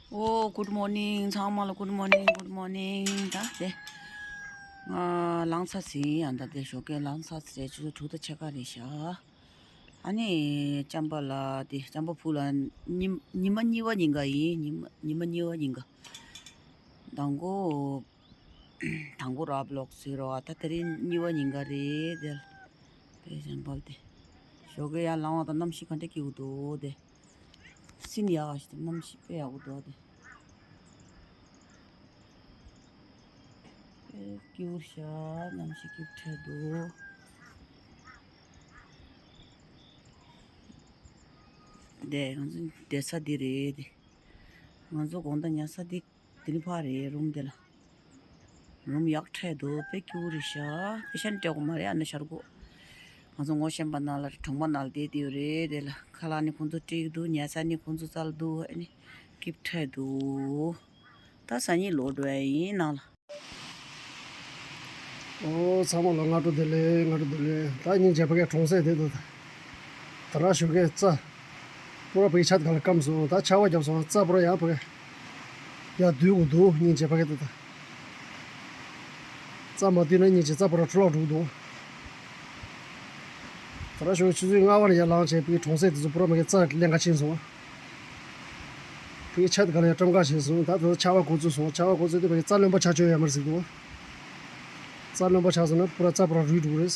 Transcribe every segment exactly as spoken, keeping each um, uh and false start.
ཨོ། Good morning། ཚང་མ་ལ་good morning། Good morning། ད་དེ་ང་ལངས་ཚར་ཟིན། ཡང་ད་དེ་ཞོགས་ཀས་ལངས་ཚར་ཟིན། ཆུ་ཚོད་དྲུག་དང་ཕྱེད་ཀ་རེད་ཤག་ཨ་ནི་ལྕམ་པ་ལ་དེ་ལྕམ་པ་བུ་ལ་ཉི་ཉི་མ་གཉིས་པ་ཉིན་ག་ཡིན། ཉི་མ་ཉི་མ་གཉིས་པ་ཉིན་ག་དང་པོ། དང་པོ་ར་བློག་ཟེར་རོ། ད་དེ་རིང་གཉིས་པ་ཉིན་ག་རེད་དེ། དཔེ་ཅན་པ་དེ། ཞོགས་ཀས་ཡར་ལངས་པ་དང་གནམ་གཤིས་ག་འདྲ་སྐྱིད་པོ་འདུག་དེ། སྲིན་ཡག་ཞིག་དང་གནམ་གཤིས་དཔེ་ཡག་པོ་འདུག་དེ། དཔེ་སྐྱིད་པོ་ཤག་གནམ་གཤིས་སྐྱིད་པོ་འདུག་དེ་ང་ཚོ་བསྡད་ས་འདི་རེད་དེ། ང་ཚོ་དགོང་དག་ཉལ་ས་འདི། དེ་ནི་ཕ་རེད། རུམ་དེ་ལ། རུམ་ཡག་ཕྲད་འདུག་དཔེ་སྐྱིད་པོ་རེད་ཤག་དཔེ་ཤ་ནི་སྤྲད་དགོས་མ་རེད། ཨ་ནི་ཤར་སྒོ། ང་ཚོ་ངོ་ཤེས་པ་ནང་ལ་གྲོང་པ་ནང་ལ་བསྡད་དེ་ཡོད་རེད། དེ་ལ་ཁ་ལག་ནི་ཁོང་ཚོ་སྤྲད་ཀྱི་འདུག་ཉལ་ས་ནི་ཁོང་ཚོ་སྩལ་འདུག་ཨ་ནི་སྐྱིད་ཕྲད་འདུག་ད་སང་ཉིན་ལོག་འགྲོ་ཡ་ཡིན་ནང་ལ། ཨོ། ཚང་མ་ལ་སྔ་དྲོ་བདེ་ལེགས། སྔ་དྲོ་བདེ་ལེགས། ད་སྙིང་རྗེ་ཕ་གའི་གྲོང་གསེབ་དེ་དུ་ད་ར་ཞོགས་ཀས་རྩྭ་པུ་ར་ཕ་གི་ཆ་ག་ལ་སྐམ་སོང་། ད་ཆར་པ་བརྒྱབ་སོང་། རྩྭ་པུ་ར་ཡང་ཕ་གི་ཡར་སྡུད་དགོས་འདུག་སྙིང་རྗེ་ཕ་གི་དུ་ད་རྩྭ་མ་སྡུད་ན་སྙིང་རྗེ་རྩྭ་པུ་ར་འཕྲོ་བརླག་འགྲོ་གི་འདུག་ད་ར་ཞོགས་ཀས་ཆུ་ཚོད་ལྔ་པ་ལ་ཡར་ལངས་བྱས་ཕ་གི་གྲོང་གསེབ་དེ་ཚོ་པུ་ར་ཕ་གི་རྩྭ་ལེན་ག་ཕྱིན་སོང་། ཕ་གི་ཆ་དེ་ག་ལ་ཡང་བཀྲམ་ག་བྱས་སོང་། ད་དེ་ཚོ་ཆར་པ་འགོ་བཙུགས་སོང་། ཆར་པ་འགོ་བཙུགས་དུས་ཕ་གི་རྩྭ་རློན་པ་ཆགས་ཆོག་ཡོད་མ་རེད་ཟེར་འདུག་རྩྭ་རློན་པ་ཆགས་སོང་ན་པུ་ར་རྩྭ་པུ་ར་རུལ་འགྲོ་གི་རེད།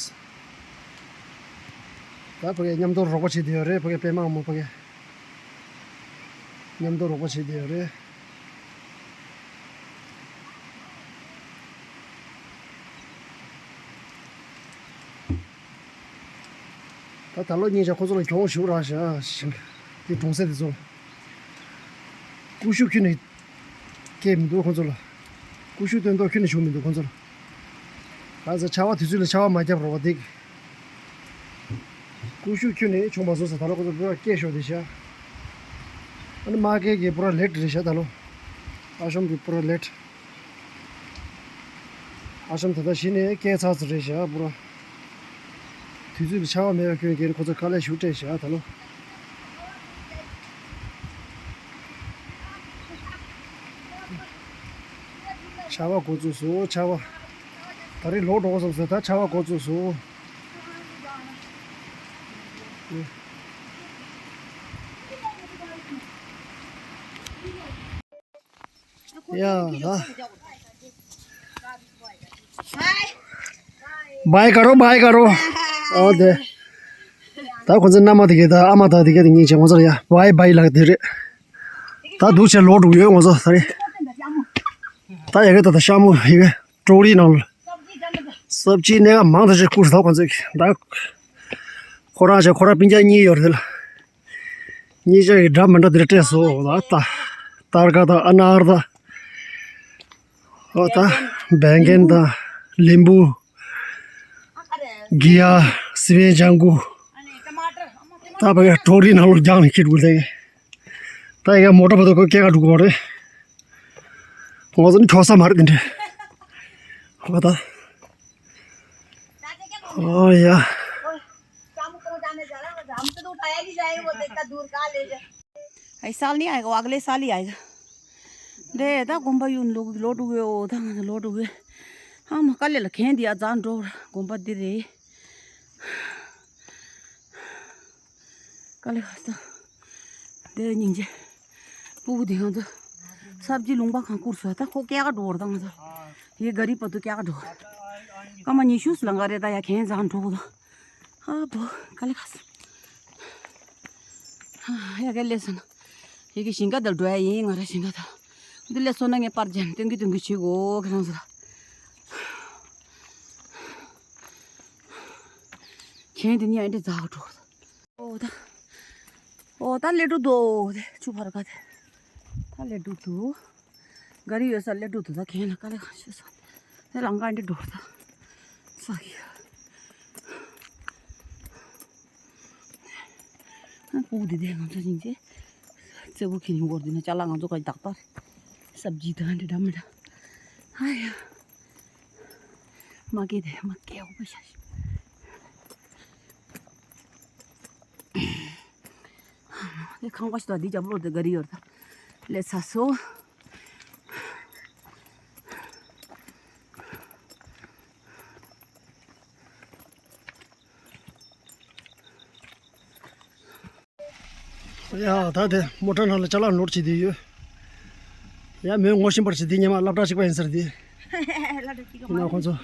ད་ཕ་གི་མཉམ་དུ་རོགས་པ་བྱེད་བསྡད་ཡོད་རེད། ཕ་གི་པད་མ་དམར་པོ་ཕ་གི་མཉམ་དུ་རོགས་པ་བྱེད་བསྡད་ཡོད་རེད། ད་ད་ལོ་སྙིང་རྗེ་ཁོ་ཚོ་ལ་གྱོང་ཞུ་རག་ཤག་ཞིང་དེ་གྲོང་གསེབ་དེ་ཚོ་ཀུ་ཤུ་ཁྱོན་ནས་སྐྱེས་མི་འདུག་ཁོ་ཚོ་ལ། ཀུ་ཤུ་སྟོན་ཐོག་ཁྱོན་ནས་བྱུང་མི་འདུག་ཁོ་ཚོ་ལ། ད་ཚ་ཆར་པ་དུས་ཚོད་ལ་ཆར་པ་མ་བརྒྱབ་རོགས་པ་འདེགས། ཀུ་ཤུ་ཁྱོན་ནས་བྱུང་མ་སོང་ཟེར། ད་ལོ་ཁོ་ཚོ་པུ་ར་སྐྱེས་ཤོར་དེ་ཤག་ཨ་ནི་མ་སྐྱེས་ཀྱི་པུ་ར་ལེ་ཊི་རེད་ཤག་ད་ལོ་ཨ་ཤོམ་གྱི་པུ་ར་ལེ་ཊི། ཨ་ཤོམ་ད་ལྟ་གཞི་ནས་སྐྱེས་ཚར་ཚར་རེད་ཤག་པུ་ར། དུས་ཚོད་ལ་ཆར་པ་མེད་པའི་སྐྱོན་གྱིས་ཁོ་ཚོ་དཀའ་ལས་ཞེ་པོ་སྤྲད་ཤག་ད་ལོ། ཆར་པ་འགོ་བཙུགས་སོང་། ཆར་པ། ད་རེས་ལོག་འགྲོ་དགོས་བསམ་སོང་། ད་ཆར་པ་འགོ་བཙུགས་སོང་། ཡ་ཧ། བའི་ཀ་རོ། བའི་ཀ་རོ། ཨོ་དེ། ད་ཁོ་ཚོའི་མནའ་མ་དེ་གས་དང་ཨ་མ་དང་དེ་གས་དེ་གཉིས་ཆེ་ཁོ་ཚོར་ཡ་བའི་བའི་ལབ་དེ་རེད། ད་འདུག་བྱས་ལོག་འགྲོ་གི་ཡོད་ང་ཚོ་ད་རེད། ད་ཡ་གི་ད་ད་ཤ་མོ་ཡ་གི་ཀྲོ་རིའི་ནང་ལ། སབ་ཇི་སྣེ་ཁ་མང་དུ་ཞིག་བསྐུར་ཐོག་ཁོ་ཚོས་ད། ཁོ་རང་ཞིག་ཁོ་རང་སྤུན་ཀྱག་གཉིས་ཡོད་རེད་ལ། གཉིས་ཆ་ཡི་འདྲ་མི་འདྲ་དེ་འདྲ་སྤྲད་སོང་། ད་ད་ཏར་ཀ་དང་ཨ་ནར་དང་། ཨོ་ད་བན་གན་དང་ལིམ་བུ། གི་ཡ། སི་པན་ལྗང་གུ། ད་བ་ཡ་ཀྲོ་རིའི་ནང་ལོགས་རྒྱང་ནས་ཁྱེར་འགྲོ་ལེ། ད་ཡ་མོ་ཊ་བ་དུ་ཁོ་སྐྱེལ་ག་འགྲོ་གི་རེད། ང་ཚོ་ནི་ཁྱོག་ས་མ་རེད་དེ་འདྲ། ཨོ་ད། ཨོ་ཡ། ऐसा नहीं आएगा, वो अगले साल ही आएगा। दे दा गोंबा यून लोग लोड हुए ओ दा लोड हुए। हम कल लखें दिया जान रो गोंबा दे रे। कल खस्ता दे निंजे। पू दिखां तो सब्जी लुंबा खां कुर्सा था को क्या का डोर था मतलब। ये गरीब पतु क्या का डोर। कमा निशुस लंगा रे दा या खें जान रो दा। ཨ་བོ། དཀའ་ལས་ཁག་སོང་། ཡ་གི་སླེབས་སོང་ན། ཡ་གི་ཞིང་ཁ་དང་འགྲོ་ཡ་ཡིན། ང་རང་ཞིང་ཁ་དང་། འདི་སླེབས་སོང་ན་ངས་པར་ཅན་སྟོན་གི་སྟོན་གི་བྱེད་གོ་ཁྱེད་རང་ཚོ་ལ། གྱེན་དེ་ནས་ཨ་འདྲ་འཛག་འགྲོ། ཨོ་ད། ཨོ་ད་སླེབས་འགྲོ་འདུག་དེ་ཆུ་ཕར་ཁ་དེ། ད་སླེབས་འགྲོ་འདུག་ག་རི་ཡོད་ས་སླེབས་འགྲོ་འདུག་ད་གྱེན་ལ་དཀའ་ལས་ཁག་ཤོས་སོང་། དེ་ལམ་ཁ་འདི་འགྲོ་ད། ས་གི། ཨ་ཕྲུ་གུ་འདི་དེ་ང་ཚོ་ཞིང་ཆེ། རྩེ་ཕུ་ཁྱེར་ཡོང་གོ་ར་འདི་ན་ཅ་ལག་ང་ཚོ་ག་ཡི་ཏག་ཏག་རེད། སབ་ཇི་དང་འདི་འདྲ་མི་འདྲ། ཨ་ཡ། མ་སྐྱེས་དེ་མ་སྐྱེས་འོ་པ་ཤ་ཤ། དེ་ཁང་པ་ཞིག་དང་འདི་རྒྱབ་ལོགས་དེ་ག་རི་ཡོད་རེད་ད། སླེབས་ཚར་སོང་། ཡ་ད་དེ་མོ་ཊ་ནང་ལ་ཅ་ལག་ལོར་བྱེད་དེ་ཡོད། ཡ་མོས་ངོ་ཤེས་པར་བྱེད་དེ་ཉི་མ་སློབ་གྲྭ་གཅིག་པ་ཡིན་ཟེར་དེ། སློབ་གྲྭ་གཅིག་པ་མ་ཡིན་ཁོང་ཚོ།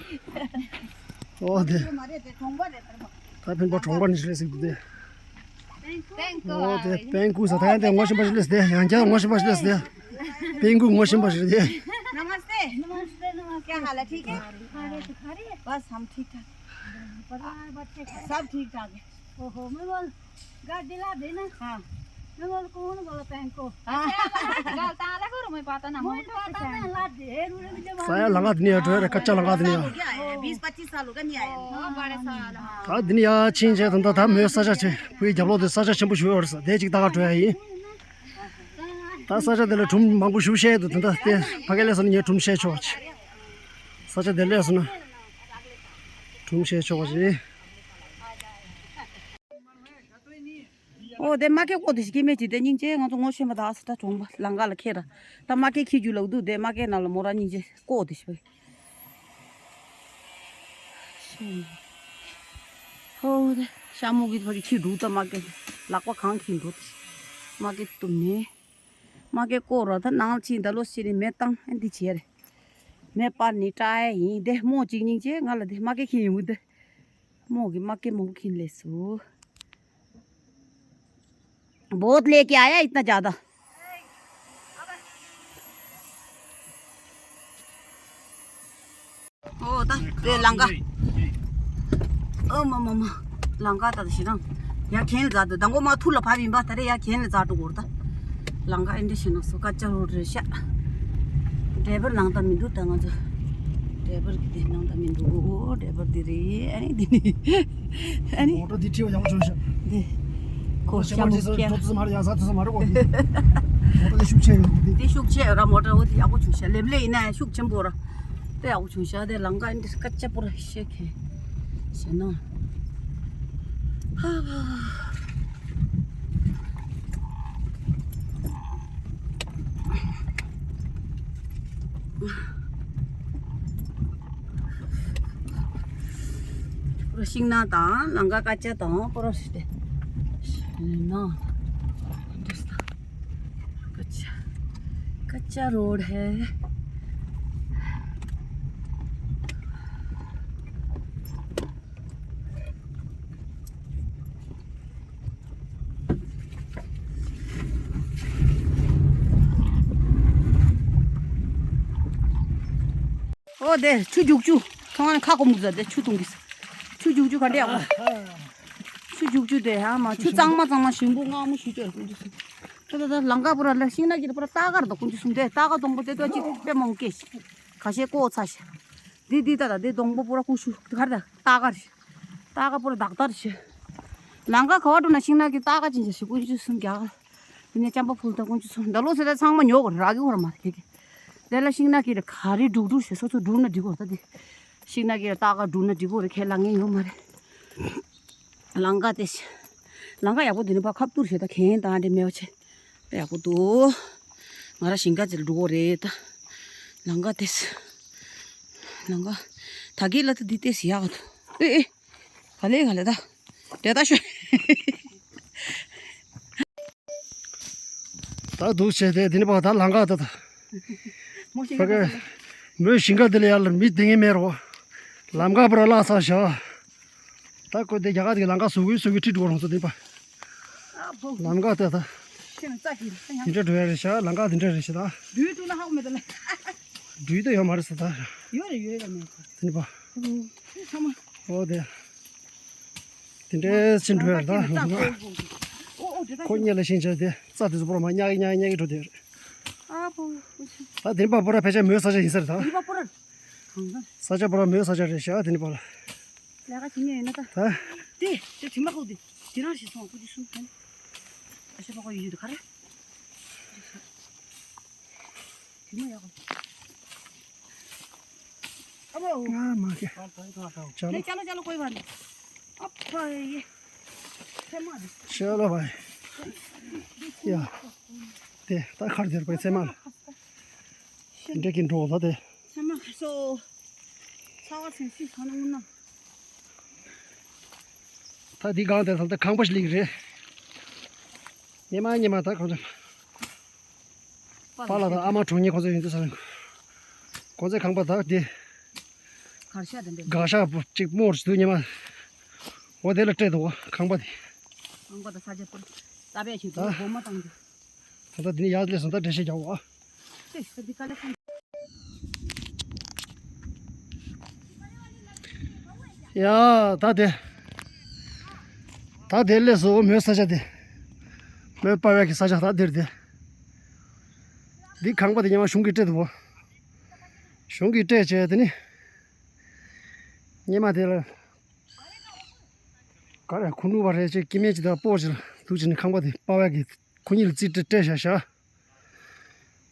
ཨོ་དེ། ད་ཕན་པ་གྲོང་པ་ནས་སླེབས་ཟིག་དེ། ཨོ་དེ་པན་ཀུ་ཟེར་ད་ཡང་དེ་ངོ་ཤེས་པ་ཞིག་སླེབས་དེ་ཡང་བསྐྱར་ངོ་ཤེས་པ་ཞིག་སླེབས་དེ། པན་ཀུ་ངོ་ཤེས་པ་ཞིག་དེ། नमस्ते। नमस्ते, नमस्ते। क्या हाल है? ठीक है? बस हम ठीक ठाक। सब ठीक ठाक है। ओहो, मैं बोल, गाड़ी ला देना। हाँ। मैं बोल, कौन बोला पहन को? हाँ। गाल ताला करो, मैं पता ना, मैं पता ना, ला दे, रू रू जमा। ས་ཡ་ལམ་ཁ་འདི་ནས་ཡར་འགྲོ་ཡ་རེད། སྐད་ཆ་ལམ་ཁ་འདི་ནས་ཡར། हो गया है, बीस पच्चीस साल हो गया, नहीं आया। हाँ, बड़े साल। ད་འདི་ནས་ཡར་ཕྱིན་བྱས་ད་ལྟ་ད་མོའི་ས་ཆ་ཆེ་བོའི་རྒྱབ་ལོགས་དེ་ས་ཆ་ཆེན་པོ་ཞིག་ཡོད་རེད་ས། དེ་གཅིག་ལྟ་ག་འགྲོ་ཡ་ཡིན། ད་ས་ཆ་དེ་ལ་གྲུམ་མང་པོ་ཞིག་བཤད་འདུག་དེ་འདྲ་དེ་ཕ་གི་སླེབས་སོང་ན་ངས་གྲུམ་བཤད་ཆོག་པ་བྱེད། ས་ཆ་དེ་སླེབས་སོང་ན་གྲུམ་བཤད་ཆོག་པ་བྱེད། ཨོ་དེ་མ་སྐད་ཀོ་དེ་ཞིག་སྐྱེ་མེད་ཅིག་དེ་སྙིང་རྗེ། ང་ཚོ་ངོ་ཤེས་མ་ད་ས་ད་གྲོང་པ་ལམ་ཁ་ལ་ཁྱེར་ར་ད་མ་སྐད་ཁྱི་རྒྱུ་ལ་འདུག་དེ་མ་སྐད་ནང་ལ་མོ་ར་སྙིང་རྗེ་ཀོ་དེ་ཞིག་བས། ཧོ་དེ་ཤ་མོ་གི་ཕ་གི་ཁྱི་འདུག་ད་མ་སྐད་ལག་པ་གང་ཁྱི་འདུག་དེ་མ་སྐད་བཏུམ་ནས། མ་སྐད་ཀོ་ར་ད་ནང་ཕྱིན་ད་ལོ་ཕྱིན་ནས་མེ་བཏང་ཨ་འདི་བྱས་རེད། མེ་སྤར་ནས་སྐྲག་ཡ་ཡིན་དེ་སྨོ་གཅིག་སྙིང་རྗེ། ང་ལ་དེ་མ་སྐད་ཁྱི་ཡོང་གི་དེ་སྨོ་གི་མ་སྐད་མང་པོ་ཁྱི་སླེབས་སོང་། बहुत लेके आया इतना ज्यादा। ཨོ་ད་དེ་ལམ་ཁ། ཨོ་མ་མ་མ། ལམ་ཁ་ད་ཞེ་དྲག་ཡ་གྱེན་ལ་འཛེགས་འདུག་མདང་དགོང་མ་ཐུར་ལ་བབས་ཡིན་པ་ད་རེས་ཡ་གྱེན་ལ་འཛེགས་འགྲོ་གི་རེད་ད། ལམ་ཁ་ཨེ་འདྲ་ཞིག་ནང་སོ་སྐད་ཆ་རོ་རེད་ཤག་ཌ་རའི་བར་ནང་ད་མི་འདུག་ད་ང་ཚོ། ཌ་རའི་བར་གི་དེ་ནང་ད་མི་འདུག་ཌ་རའི་བར་དེ་རེད། ཨ་ནི་དེ་ནི། ཨ་ནི། མོ་ཊ་འདི་ཁྲིད་པ་ཡག་པོ་བྱུང་ཤག་འདི། ཁོ་ཤ་མོ་སྐྱ། ཐོབ་ཐུབ་མ་རེད་ཡ་ཟ་ཐུབ་མ་རེད་གོ་འདི། མོ་ཊ་འདི་ཤུགས་ཆེ་ཡོད་འདི། འདི་ཤུགས་ཆེ་ཡོད་ར་མོ་ཊ་འོ་འདི་ཡག་པོ་བྱུང་ཤག་ལེབ་ལེ་ཡིན་ན་ཤུགས་ཆེན་པོ་ར། དེ་ཡག་པོ་བྱུང་ཤག་དེ་ལམ་ཁ་འདི་སྐད་ཆ་པོ་ར་བཤད་མཁན་ཞེ་ན། ཧ་ཧ། པོ་ར་ཤིང་ནགས་དང་ལམ་ཁ་སྐད་ཆ་དང་པོ་ར་ཤི་སྟེ། ན། འདི་ས། སྐད་ཆ། སྐད་ཆ་རོ་རེད། ཨོ་དེ་ཆུ་རྒྱུག་ཆུ། ཐོང་ཁ་སྐོམ་གི་ཟ་དེ་ཆུ་འཐུང་གི་ཟ། ཆུ་རྒྱུག་ཆུ་ག་འདྲ་ཡག་པོ། ཆུ་རྒྱུག་ཆུ་དེ་ཧ་མ་ཆུ་གཙང་མ་གཙང་མ་ཞིམ་པོ་མངར་མོ་ཞིག་བྱས་ཀུན་ཆུ་སུ། ད་ད་ད་ལམ་ཁ་པོ་ར་ལ་ཤིང་ནགས་ཀྱི་པོ་ར་ལྟ་གར་དང་ཀུན་ཆུ་སུ་དེ་ལྟ་ག་དང་པོ་དེ་ད་ཅིག་དཔེ་མང་སྐད་ཤི། ཁ་ཤས་ཀོ་ཚ་ཤི། དེ་དེ་ད་ད་དེ་དང་པོ་པོ་ར་ཀུ་ཤུ་གར་ད་ལྟ་གར་ཤི། ལྟ་ག་པོ་ར་དག་དར་ཤི། ལམ་ཁ་ག་བ་འགྲོ་ན་ཤིང་ནགས་ཀྱི་ལྟ་ག་ཅན་ཤི་ཀུན་ཆུ་སུ་རྒྱག་དེ་ནས་ཅམ་པ་ཕུལ་དང་ཀུན་ཆུ་སུ་འདི་ལོ་ཟེར་ད་ཚང་མ་ཉོ་གོ་རག་གི་ཧོར་མ་རེད་ཁེ་ཁེ། དེ་ལ་ཤིང་ནགས་ཀྱི་རེ་ག་རེ་འབྲུག་འབྲུག་ཞེས་སོ་སོ་འབྲུག་ན་འགྲིག་གོ་ད་དེ། ཤིང་ནགས་ཀྱི་རེ་ལྟ་ག་འབྲུག་ན་འགྲིག་གོ་རེ་ཁས་ལེན་ངེས་ཡོད་མ་རེད། ལམ་ཁ་དེ། ལམ་ཁ་ཡག་པོ་དེ་ནི་ཕ་ཁབ་ཏུར་ཞེས་ད་གན་དང་འདྲེ་མེད་པ་ཆེ། ཡག་པོ་འདུག་ང་ར་ཞིང་ཁ་ཅིག་ལ་འགྲོ་གོ་རེད་ད། ལམ་ཁ་དེ། ལམ་ཁ། ད་གི་ལ་ད་འདི་ཏེ་སི་ཡག་འདུག་ཨེ་ཨེ། ག་ལེ་ག་ལེ་ད། དེ་ད་ཤོད། ད་འདུག་བྱས་ཏེ་དེ་ནི་བ་ད་ལམ་ཁ་ད་ད། མོ་ཞིང་ཕ་གི་ཁ་མོའི་ཞིང་ཁ་དེ་ལ་ཡར་ལ་མི་དེ་ངེས་མེད་རོ། ལམ་ཁ་པུ་ར་བརླག་ཚར་བཞག་ད་ཁོ་དེ་རྒྱ་གར་དེ་གི་ལམ་ཁ་བཟོ་གི་བཟོ་གི་ཁྲིད་འགྲོ་རང་ཚོ་དེ་པ། ཨ་བོ། ལམ་ཁ་ད་ད། ཤེས་ན་རྩ་གི་རེད་ཡང་། དེ་འདྲ་འགྲོ་ཡ་རེད་ཤག་ལམ་ཁ་དེ་འདྲ་རེད་ཤག་ད། འགྲུལ་འགྲོ་ན་ཧ་གོ་མེད་ད་ལ། འགྲུལ་ད་ཡོད་མ་རེད་ས་ད། ཡོད་རེད་ཡོད་རེད་མེད་ཁོ། དེ་ནི་པ། ཨོ་ཚང་མ། ཨོ་དེ། དེ་འདྲའི་ཕྱིན་འགྲོ་ཡ་རེད་ད། ཁོ་གཉིས་ལ་ཤིང་ཆ་དེ་རྩ་དེ་ཚོ་པོ་ར་མ་ཉག་གི་ཉག་གི་ཉག་གི་འགྲོ་དེ་རེད། ཨ་པོ། ད་དེ་པ་པོ་ར་ཕལ་ཆེར་མོའི་ས་ཆ་ཡིན་ས་རེད་ད། དེ་པ་པོ་ར། གང་ས། ས་ཆ་པོ་ར་མོའི་ས་ཆ་རེད་ཤག་དེ་ནི་པ་ལ། ལས་ཀ་བྱེད་མཁན་ཡིན་ན་ད། ད། དེ་དེ་དྲི་མ་ཁོག་དེ་དེ་རང་ཞིག་སོང་ཁོ་དེ་སུ་ཧན། ཨ་ཤ་པ་ཁོ་ཡོད་དུ་ག་རེ། དྲི་མ་ཡག་གོ། ཨ་མ། ང་མ་ཁེ། ལེ་ཅ་ལོ་ཅ་ལོ་ཀོའི་བ་ནི། ཨ་ཕ་ཡེ། ཚེ་མ་རེད། ཅ་ལོ་བ་ཡེ། ཡ། དེ་ད་ཁར་དེར་པའི་ཚེ་མ་ལ་དེ་འདྲ་གི་འགྲོ་ད་དེ། ཚེ་མ་ཁ་སོ། ཚ་བ་ཚན་སི་ཁ་ན་ངུ་ན། ད་འདི་གང་དེ་ད་ད་ཁང་པ་ཞིག་ལིག་རེད། ཉི་མ་ཉི་མ་ད་གང་ཚ། པཱ་ལགས་དང་ཨ་མ་གྲོངས་ཉེ་ཁོ་ཚོ་ཡིན་དུས་ས་རེད། ཁོ་ཚོའི་ཁང་པ་དག་དེ། གར་ཤག་དེ་འདྲ། གར་ཤག་པོ་གཅིག་རྨོ་རུ་འདུག་ཉི་མ། འོ་དེ་ལ་སྤྲད་འདུག་ཁང་པ་དེ། ཁང་པ་དང་ས་ཆ་པོ། ད་བས་ཆུ་དུ་སྒོ་མ་བཏང་དུ། ད་ལྟ་འདི་ནས་ཡར་སླེབས་སོང་ད་འགྲེལ་བཤད་རྒྱག་འོ། ཡ་ད་དེ། ད་དེ་སླེབས་སོང་མོའི་ས་ཆ་དེ། མོའི་པ་བས་ཀྱི་ས་ཆ་ད་དེར་དེ། འདི་ཁང་པ་དེ་ཉི་མ་གཞུང་གིས་སྤྲད་འདུག་བོ། གཞུང་གིས་སྤྲད་བྱས་དེ་ནི། སྙེ་མ་དེ་ལ། ག་རེ་ཁུ་ནུ་བ་རེད་ཅེས་སྐྱེ་དམན་ཅིག་དང་སྤོ་ཅིག་ལ་འདུག་ཅིག་ནི་ཁང་པ་དེ་པ་བས་ཀྱི་ཁུ་ཉིད་ལ་རྩིས་སྤྲད་སྤྲད་བཞག་བཞག་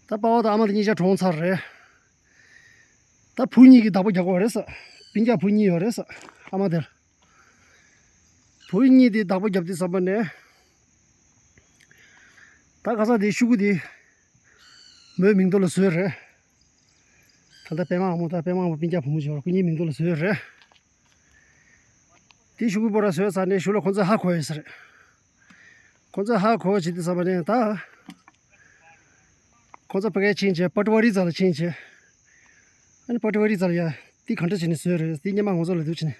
ད་པ་བ་དང་ཨ་མ་དེ་གཉིས་ཆ་གྲོངས་ཚར་རེད། ད་བུ་གཉིས་ཀྱི་བདག་པོ་རྒྱག་དགོས་རེད་ས། སྤུན་ཀྱག་བུ་གཉིས་ཡོད་རེད་ས། ཨ་མ་དེ་ལ། བུ་གཉིས་དེ་བདག་པོ་རྒྱབ་དུས་ཙམ་པ་ནས། ད་ཁ་སང་དེ་ཤུ་གུ་དེ། མོའི་མིང་ཐོག་ལ་བཟོས་རེད། ད་ལྟ་པད་མ་ཨ་མོ་དང་པད་མ་ཨ་མོ་སྤུན་ཀྱག་བུ་མོ་བྱས་པ་ཁོ་གཉིས་མིང་ཐོག་ལ་བཟོས་རེད། དེ་ཤུ་གུ་པོ་ར་བཟོས་ཚར་ནས་ཤུ་ལ་ཁོ་ཚོས་ཧ་གོ་ཡོད་ས་རེད། ཁོ་ཚོས་ཧ་གོ་བྱེད་དུས་ཙམ་པ་ནས་ད། ཁོ་ཚོ་ཕ་གིར་ཕྱིན་བྱས་པ་ཊི་ཝ་རི་རྩ་ལ་ཕྱིན་བྱས། ཨ་ནི་པ་ཊི་ཝ་རི་རྩ་ལ་ཡ་དེ་ག་འདྲ་བྱས་ནས་བཟོས་རེད་དེ་སྙེ་མ་ང་ཚོ་ལ་འདུག་བྱས་ནས།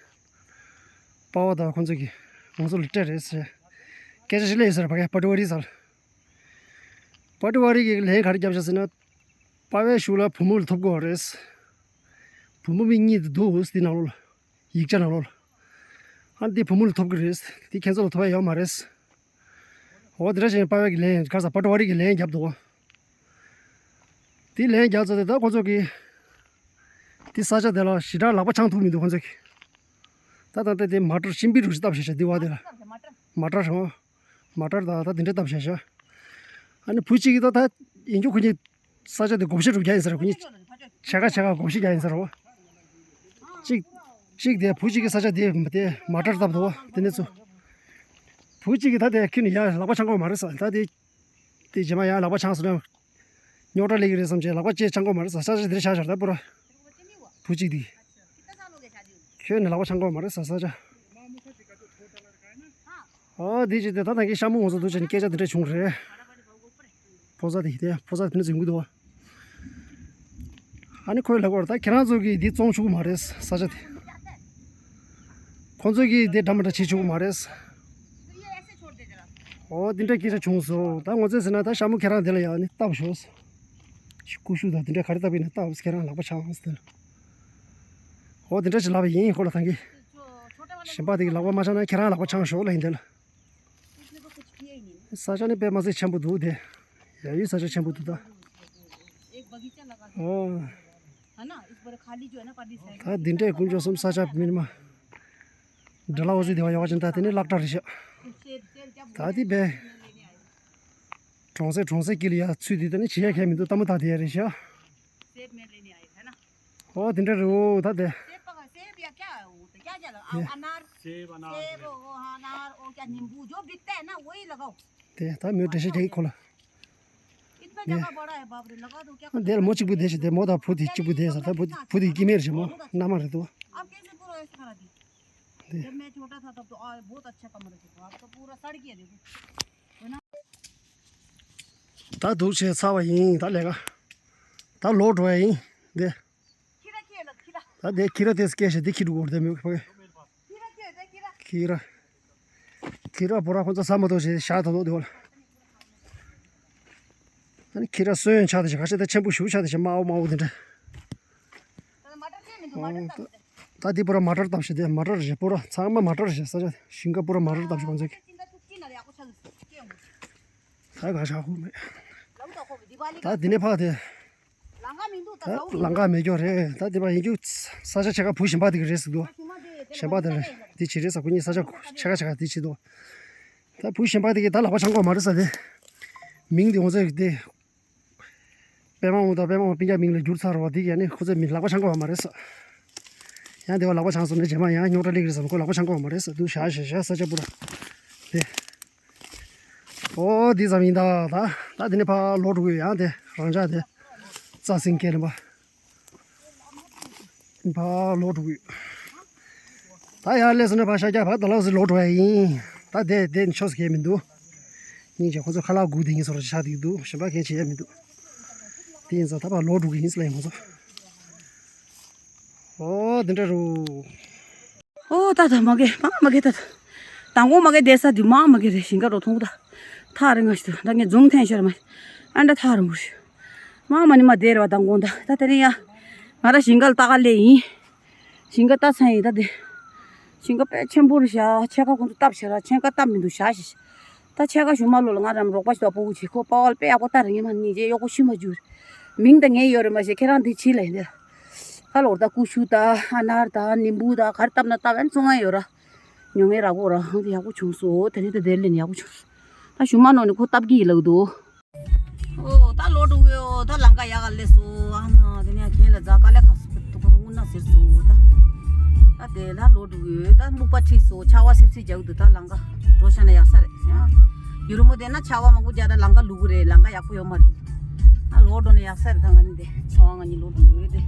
པ་བ་དང་ཁོ་ཚོ་གིས་ང་ཚོ་ལ་སྤྲད་རེད་ཟེར། སྐད་ཆ་ཞིག་སླེབས་ཡོད་ས་རེད་ཕ་གིར་པ་ཊི་ཝ་རི་རྩ་ལ། པ་ཊི་ཝ་རི་གིས་ལན་ག་རེ་བརྒྱབ་བཞག་ཟེར་ན། པ་བའི་ཤུ་ལ་བུ་མོ་ལ་ཐོབ་དགོས་རེད། བུ་མོ་མི་གཉིས་དེ་འདུག་དེ་ནང་ལོགས་ལ། ཡིག་ཆ་ནང་ལོགས་ལ། ཨ་ནི་དེ་བུ་མོ་ལ་ཐོབ་གི་རེད། དེ་ཁྱེད་ཚོ་ལ་ཐོབ་ཡ་ཡོད་མ་རེད། འོ་དེ་འདྲ་བྱས་ནས་པ་བས་ཀྱི་ལན་ག་ས་པ་ཊི་ཝ་རི་གི་ལན་བརྒྱབ་འདུག་དེ་ལན་བརྒྱབ་ཚར་ཏེ་ད་ཁོ་ཚོ་གིས། དེ་ས་ཆ་དེ་ལ་ཞེ་དྲག་ལག་པ་འཆང་ཐུབ་མི་འདུག་ཁོ་ཚོ་གིས། ད་ད་ལྟ་དེ་མ་ཊར་ཤིང་པི་རུ་ཞིག་བཏབ་བཞག་བྱས་དེ་བ་དེ་ལ། མ་ཊར་ཧོ། མ་ཊར་ད་ད་དེ་འདྲ་བཏབ་བཞག་བཞག་ཨ་ནི་བུ་གཅིག་གིས་ད་ད་ཡིན་རྒྱུ་ཁོ་གཉིས། ས་ཆ་དེ་བགོ་བཤའ་སྒྲུབ་རྒྱུ་ཡིན་ཟེར་ཁོ་གཉིས། ཕྱེད་ཀ་ཕྱེད་ཀ་བགོ་བཤའ་རྒྱག་ཡིན་ཟེར་རོ། གཅིག་གཅིག་དེ་བུ་གཅིག་གི་ས་ཆ་དེ་དེ་མ་ཊར་བཏབ་འདུག་བ་དེ་ནས་ཚུ། བུ་གཅིག་གིས་ད་དེ་ཁྱོད་ནི་ཡང་ལག་པ་འཆང་དགོས་མ་རེད་ཟེར་ད་དེ། དེ་རྗེས་མ་ཡང་ལག་པ་འཆང་སོང་ན། རྙོག་དྲ་སླེབས་ཀྱི་རེད་བསམ་བྱས་ལག་པ་ཅིག་འཆང་དགོས་མ་རེད་ཟེར་ས་ཆ་དེར་བཞག་བཞག་ད་པུ་ར། བུ་གཅིག་དེ། ཁྱོད་ནི་ལག་པ་འཆང་དགོས་མ་རེད་ཟེར་ས་ཆ། ཨོ་དེ་ཅི་དེ་ད་ད་གིན་ཤ་མོ་ངོ་ཚོ་འདུག་ཅེས་སྐད་ཆ་དེ་འདྲ་བྱུང་རེད། ཕོ་གསར་དེ་དེ་ཕོ་གསར་དེ་ནི་ཟིན་གི་འདུག་ཨ་ནི་ཁོས་ལབ་པར་ད་ཁྱེད་རང་ཚོ་གིས་འདི་བཙོང་ཆོག་གི་མ་རེད་ས་ཆ་དེ། ཁོང་ཚོ་གིས་འདི་འདྲ་མི་འདྲ་བྱེད་ཆོག་གི་མ་རེད། ཨོ་དེ་འདྲ་སྐད་ཆ་བྱུང་སོང་ད་ངོ་ཚ་ཟེར་ན་ད་ཤ་མོ་ཁྱེད་རང་དེ་ལ་ཡང་ནི་བཏབ་ཤོག་ཀུ་ཤུ་དང་དེ་འདྲ་ག་རེ་བཏབ་ཡིན་ན་བཏབ་ཁྱེད་རང་ལག་པ་འཆང་ཟེར། ཨོ་དེ་འདྲ་ཞིག་ལབ་པ་ཡིན་ཁོ་ལ་ད་གིན། གཞན་པ་དེ་གི་ལག་པ་མ་འཆང་ན་ཁྱེད་རང་ལག་པ་འཆང་ཤོག་ལབ་ཡིན་དེ་ལ། ས་ཆ་ནི་དཔེ་མ་སྲིད་ཆེན་པོ་འདུག་དེ། ཡ་ཡུལ་ས་ཆ་ཆེན་པོ་འདུག་ད། ཨོ། ད་འདི་འདྲའི་དཀོན་མཆོག་གསུམ་ས་ཆ་མི་མ། འདྲ་ལ་འོ་ཟི་དེ་བ་ཡོག་ཅན་ད་དེ་ནི་གླག་དྲ་རེད་ཤག་ད་དེ་བས། གྲོང་གསེབ་གྲོང་གསེབ་དཀྱིལ་ལ་ཡ་ཚུད་དེ་ད་ནི་བྱེད་ཡ་ཁྱད་མི་འདུག་ལྟད་མོ་ད་དེ་ཡ་རེད་ཤག་ཨོ་དེ་འདྲ་རེད་འོ་ད་དེ། सेब पका सेब या क्या होता है? क्या क्या लगा? अ- अनार। सेब, अनार। सेब, वो, हाँ, अनार, वो क्या नींबू जो बिकता है ना, वही लगाओ। དེ་ད་མོས་འགྲེལ་བཤད་རྒྱག་གི་ཁོ་ལ། इतना ज्यादा बड़ा है, बाप रे, लगा दो क्या? དེ་ལ་མོ་གཅིག་པུ་དེ་ཞིག་དེ་མོ་དང་བུ་དེ་གཅིག་པུ་དེ་ཟེར་ད་བུ་བུ་དེ་སྐྱེ་དམན་རེད་མོ་མནའ་མ་རེད་དོ། आप कैसे पूरा ऐसे करा दी? दे। जब मैं छोटा था तब तो, आ, बहुत अच्छा कमरा था, अब तो पूरा सड़ गया, देखो। ད་འདུག་བྱས་ཚར་བ་ཡིན་ད་ལས་ཀ་ད་ལོག་འགྲོ་ཡ་ཡིན་དེ། ད་དེ་ཁྱི་ར་དེ་སྐད་ཤེས་དེ་ཁྱི་འགྲོ་གོ་རེད་མོ་ཕ་གི། ཁྱི་ར། ཁྱི་ར་པོ་ར་ཁོ་ཚོ་ཟ་མ་ཐུབ་ཞེས་ཤ་ཐོག་ཐོག་དེ་བ་ལ། ཨ་ནི་ཁྱི་ར་སོན་ཆགས་དེ་ཞེས་ཁ་ཤས་དེ་ཆེན་པོ་ཞུ་ཆགས་དེ་ཞེས་དམར་པོ་དམར་པོ་དེ་འདྲ། ཨོ། ད་ད་འདི་པོ་ར་མ་ཊར་བཏབ་ཞེས་དེ་མ་ཊར་ཞེས་པོ་ར་ཚང་མ་མ་ཊར་ཞེས་ས་ཆ་ཞིང་ཁ་པོ་ར་མ་ཊར་བཏབ་ཞེས་ཁོ་ཚོས་ཀྱི། ད་ག་ཤ་ཧུ་མེད། ད་འདི་ནས་ཕག་དེ། ད་ལང་ཀ་མེད་རྒྱུ་རེད་ད་དེ་པ་ཡིན་རྒྱུ་ས་ཆ་ཆེ་ཁ་བུ་གཞན་པ་དེ་གི་རེད་ཟེར་འདུག་གཞན་པ་དེ་རེད་དེ་ཇི་རེད་ཟེར་ཁོ་གཉིས་ས་ཆ་ཆེ་ཁ་ཆེ་ཁ་དེ་ཇི་འདུག་ད་བུ་གཞན་པ་དེ་གི་ད་ལག་པ་འཆང་གོ་མ་རེད་ཟེར་དེ། མིང་དེ་ང་ཚོས་དེ། པད་མ་འོ་དང་པད་མ་འོ་སྤུན་ཀྱག་མིང་ལ་བསྒྱུར་ཚར་བ་དེ་གི་ཡ་ནི་ཁོ་ཚོས་མིང་ལག་པ་འཆང་གོ་མ་རེད་ཟེར། ཡང་དེ་བ་ལག་པ་འཆང་སོང་ནས་རྗེས་མ་ཡང་རྙོག་དྲ་སླེབས་ཀྱི་རེད་ཟེར་ཁོ་ལག་པ་འཆང་གོ་མ་རེད་ཟེར་འདུག་ཤ་ཤ་ཤ་ས་ཆ་པོ་ར། དེ། ཨོ་འདི་ཙམ་ཡིན་ད། ད་ད་འདི་ནས་ཕར་ལོག་འགྲོ་གི་ཡོད། ཡང་དེ་རང་འཇགས་དེ་རྩྭ་སེང་སྐེད་ལ་ཕར་ཕར་ལོག་འགྲོ་གི་ཡོད། ད་ཡར་སླེབས་སོང་ན་ཕར་ཤར་རྒྱག་ཕར་ད་ལོག་ཟིག་ལོག་འགྲོ་ཡ་ཡིན། ད་དེ་དེ་ནི་ཆོག་ས་གང་ཡང་མི་འདུག། སྙིང་རྗེ། ཁོ་ཚོ་ཁ་ལག་སྒུག་བསྡད་ཡིན་བཟོ་འདྲ་ཆགས་བསྡད་འདུག། གཞན་པ་གང་ཡང་བྱེད་ཡ་མི་འདུག། དེ་ཡིན་ཙང་ད་ཕར་ལོག་འགྲོ་གི་ཡིན་ཟེར་ལབ་ཡིན་ཁོ་ཚོ། ཨོ་འདི་འདྲ་རུ། ཨོ་ད་ད་མ་གི་མ་མ་གི་ད། མདང་དགོང་མ་གི་བསྡད་ས་དེ་མ་མ་གི་རེད། ཞིང་ཁ་རོ་མཐོང་གི་ད། ཐག་རིང་ང་ཞིག་ད་ངས་འཛུམ་འཐེན་ཤོར་མ། ཨ་འདྲ་ཐག་རིང་པོ་ཞིག། མ་མ་ནི་མ་བསྡད་རེད་བ་མདང་དགོང་ད། ད་དེ་རིང་ཡ། ང་ར་ཞིང་ཁ་ལ་ལྟ་ག་སླེབས་ཡིན། ཞིང་ཁ་ལྟ་ཚར་ཡིན་ད་དེ། ཞིང་ཁ་དཔེ་ཆེན་པོ་རེད་ཤག། ཕྱེད་ཀ་ཁོང་ཚོ་བཏབ་ཤག་ར། ཕྱེད་ཀ་བཏབ་མི་འདུག་ཤག་ཤག་ཤག། ད་ཕྱེད་ཀ་གཞུག་མ་ལོ་ལ་ང་རང་རོགས་པ་ཞིག་ད་སྤོ་བོ་བྱེད། ཁོ་པ་ཝལ་དཔེ་ཡག་པོ་ལྟ་རེད། ངས་མ་ནི་རྗེས་གཡོག་པོ་ཤི་མ་འཇུ་རེད། མིང་ད་ངས་ཡོད་རེད་མ་ཤེས། ཁྱེད་རང་འདི་ཕྱི་ལ་ཡིན་ད། ཧ་ལོར་ད་ཀུ་ཤུ་ད་ཨ་ནར་ད་ནིམ་བུ་ད་ག་རེ་བཏབ་ན་བཏབ་ཨན་བཙོང་ཡ་ཡོད་ར། ཉོ་ངེས་རག་གོ་ར། ཧང་དེ་ཡག་པོ་བྱུང་སོ། དེ་ནས་ད་དེར་ལེན་ཡག་པོ་བྱུང་སོ། ད་གཞུག་མ་ནོ་ནི་ཁོ་བཏབ་གི་ཡིན་ལབ་འདུག། ཨོ་ད་ལོག་འགྲོ་གི་ཡོད། ད་ལམ་ཁ་ཡག་ག་སླེབས་སོང་། ཨ་མ་དེ་ནས་གྱེན་ལ་རྫ་དཀའ་ལས་ཁག་སོང་། དུ་ཁོ་རང་སྔུན་ན་ཟེར་སོང་ད། ད་དེ་ལ་ལོག་འགྲོ་གི་ཡོད། ད་སྨུག་པ་ཁྲིད་སོང་། ཆར་པ་སིབ་སིབ་རྒྱག་གི་འདུག། ད་ལམ་ཁ་འགྲོ་ཤ་ན་ཡག་ས་རེད་ཟེར། ཡུ་རུ་མོ་དེ་ན་ཆར་པ་མང་པོ་རྒྱག་ད་ལམ་ཁ་ལུག་གི་རེད། ལམ་ཁ་ཡག་པོ་ཡོད་མ་རེད། ད་ལོག་འགྲོ་ན་ཡག་ས་རེད། ད་ང་ནི་དེ་ཚོང་ང་ནི་ལོག་འགྲོ་གི་ཡོད་དེ།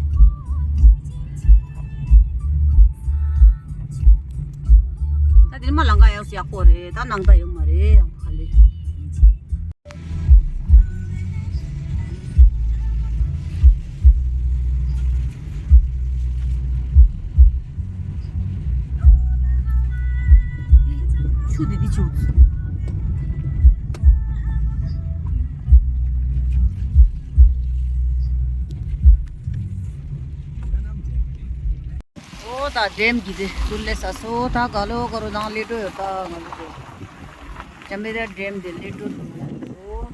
ད་དེ་མ་ལམ་ཁ་ཡག་སུ་ཡག་པོ་རེད། ད་ནང་ད་ཡོད་མ་རེད། ཡང་ཁ་ལེ། ཆུ་དེ་འདི་ཆུ། ཨོ་ད་ཌེམ་གྱི་དེ་ཚུར་སླེབས་ས་སོ། ད་ག་ལོ་ག་རུ་ནང་སླེབས་འགྲོ་ཡོད་ད་ང་ཚོ་དེ། ཅམ་པེ་ར་ཌེམ་དེ་སླེབས་འགྲོ་འདུག་ཨོ།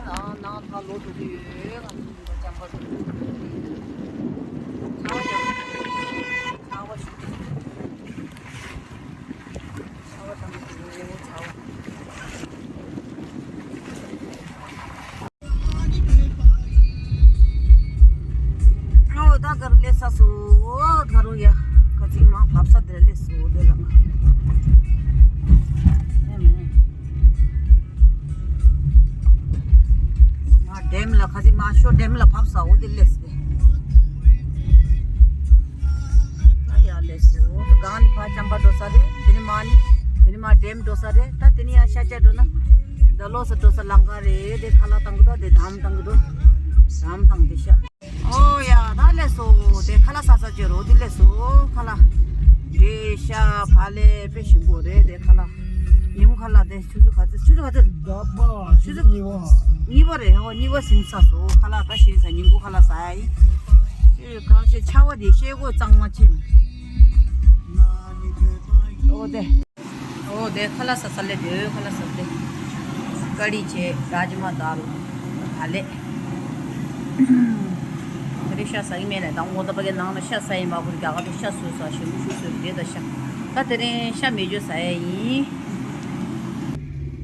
ད་ནང་ནང་ད་ལོག་འགྲོ་གི་ཡོད། ང་ཚོ་འདི་ལ་ཅམ་པ་འགྲོ་གི་ཡོད། ཆར་པ་ཞིག་ཆར་པ་ཞིག་ཆར་པ་དང་ཆར་པ། ཨོ་ད་ག་རུ་སླེབས་ས་སོ། ཨོ་ད་ག་རུ་ཡ། ཁ་ཅིག་མ་བབས་ས་དེར་སླེབས་སོ། དེ་ལ་ང་ཌེམ་ལ་ཁ་ཅིག་མ་ཤོ་ཌེམ་ལ་བབས་ས་འོ་དེ་སླེབས་སོ། ད་ཡར་སླེབས་སོ། ད་གང་ནི་ཕར་ཅམ་པ་འགྲོ་ས་རེད། དེ་ནི་མ་ནི་དེ་ནི་མ་ཌེམ་འགྲོ་ས་རེད། ད་དེ་ནི་ཡར་ཤར་བྱས་འགྲོ་ན་ད་ལོགས་སུ་འགྲོ་ས་ལམ་ཁ་རེད། དེ་ཁ་ལག་བཏང་གི་འདུག། དེ་དམ་བཏང་གི་འདུག། དམ་བཏང་དེ་ཤ། ཨོ་ཡ་ད་སླེབས་སོ། དེ་ཁ་ལག་ཟ་ས་བྱོས་རོགས། དེ་སླེབས་སོ་ཁ་ལག། དེ་ཤ་ཕ་ལེ་དཔེ་ཞིམ་པོ་རེད། དེ་ཁ་ལག། ཉིན་གུང་ཁ་ལག་དེ་ཆུ་ཚོད་ག་ཚོད། ཆུ་ཚོད་ག་ཚོད། ཆུ་ཚོད་གཉིས་པ། གཉིས་པ་རེད། ཨོ་གཉིས་པ་ཟིན་ཚར་སོང་ཁ་ལག། ད་ཞིག་ས་ཉིན་གུང་ཁ་ལག་ཟ་ཡ་ཡིན། ཁ་ཤས་ཆར་པ་དེ་ཤེལ་སྒོ་གཙང་མ་ཕྱེ། ཨོ་དེ། ཨོ་དེ་ཁ་ལག་ཟ་ས་སླེབས་དེ། ཁ་ལག་ཟ་དེ། ཀ་ཌི་བྱས། རཱཇ་མ་དཱལ། ཕ་ལེ། ད་རེས་ཤ་ཟ་གི་མེད་ལ། ད་ངོ་ད་པ་གའི་ནང་ལ་ཤ་ཟ་ཡིན་པ། ཁོ་རྒྱ་གར་དུ་ཤ་ཟོས་ས་ཞིམ་པོ་ཞིག་ཟོས་དེ། ད་ཤ་ད་དེ་རིང་ཤ་མེད་ཅོ་ཟ་ཡ་ཡིན།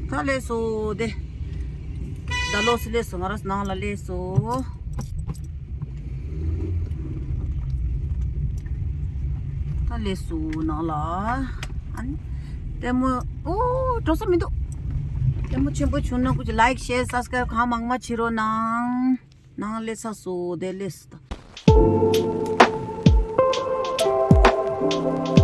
ད་སླེབས་སོ་དེ། ད་ལོགས་སུ་སླེབས་སོ། ང་རང་ནང་ལ་སླེབས་སོ། ད་སླེབས་སོ་ནང་ལ། ཨ་ནི་ལྟད་མོ། ཨོ་འགྲོ་ས་མི་འདུག། ལྟད་མོ་ཆེན་པོ་བྱུང་ན་ཀུ་ཅི་ལའིཀ་ཤེར་སབ་སི་ཀ་རའིབ་གང་མང་མང་བྱེད་རོགས་གནང་། ནང་སླེབས་ས་སོ་དེ་སླེབས་སོ་ད།